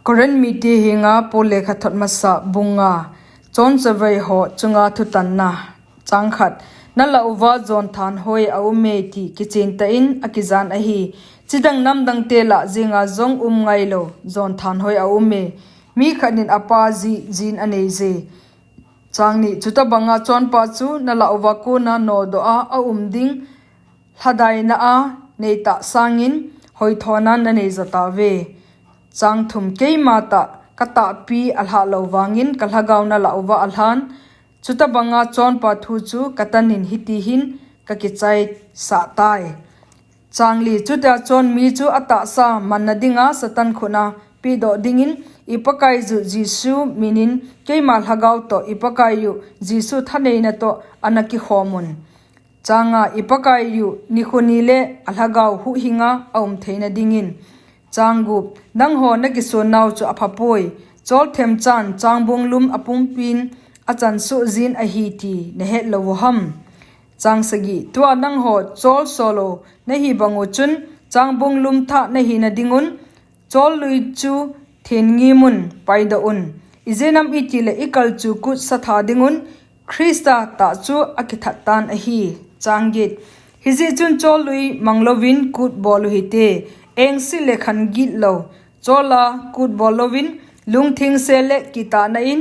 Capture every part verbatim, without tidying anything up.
Korin mite henga Paul lekhathot masa bung nga. Chon chavei ho chunga thutanna. Chang khat. Nalah uva jon thanhoi aume ti kichen tah in akijan ahi. Chidang namdang te lah jenga jong um ngailou jon thanhoi aume. Mi khat in apa jih jin anei je. Chang ni. Chuta banga chonpa chu nalah uva kona nodoh a aum ding lhadaina anei tah sangin hoithona nanei jatauve. Chang thum. Keima tah katahpi alhah lou vangin kalhagao nalah uva alhan. Chuta banga chonpa thu chu katan in hiti hin kakichaisah tai. Chang li. Chutia chon mi chu atahsa manna dinga Satan khut a pedoh dingin i Pakaiyu Jesu minin keima lhagao toh i Pakaiyu Jesu thaneina toh ana kikhom un. Chang nga. I Pakaiyu nikho ni le alhagao huhhinga aum theina dingin. Chang gup. Nangho nakisonnau chu aphapoi. Chol themchan changbung lum apumpin achan soh jin ahi ti nahet lou u ham? Chang sagi. Tua nangho chol solou nahi bang u chun changbung lum thah nahina dingun chol lui chu thengimun paidoh un. Ijeh inem itile i kalchuh kut satha dingun Christa tah chu akithat tan ahi. Chang get. Hijeh chun chol lui manglouvin kut bol uhite. Engse le khan gitlou. Chol a kut bol louvin lungthengse le kitahna in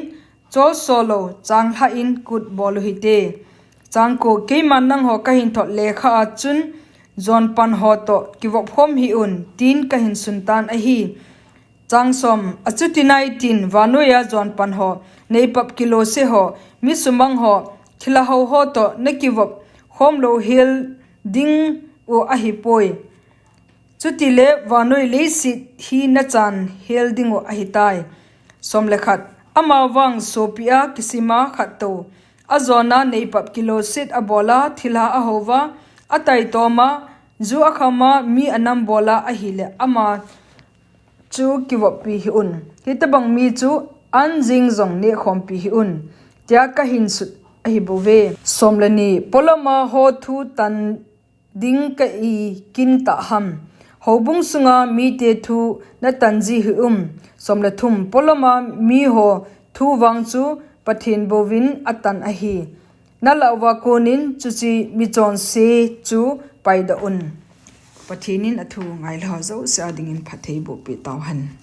chol solou changlhah in kut bol uhite. Chang ko. Keiman nangho kahin thot lekha a chun jonpan ho toh kivop khom hih un tin kahin sun tan ahi. Chang som. Achuti nai tin vannoiya jonpan ho, neipap kilose ho, mi sumang ho, thilha hou ho toh nakivop khom lou hel ding u ahipoi. Chutile vannoi leiset hi nachan hel ding u ahitai. Som le khat. Amavang sopi a kisima khat tou ajona neipap kiloset abola thilha ahouva ataitoma ju akhama mi anam bola ahile ama chu kivoppi hih un. Hitobang mi chu an jing jong nehkhompi hih un, tia kahin sut ahibouve. Som le ni. Poloma ho thu tan ding ka i kin tah ham? Houbung sunga mite thu natan ji hih um? Som le thum. Poloma miho thu vang chu Pathen bouvin atan ahi. Nalah uva konin chuche michonse chu paidoh un. Pathen in athu ngailou jouse a dingin phatthei boh peh tauhen.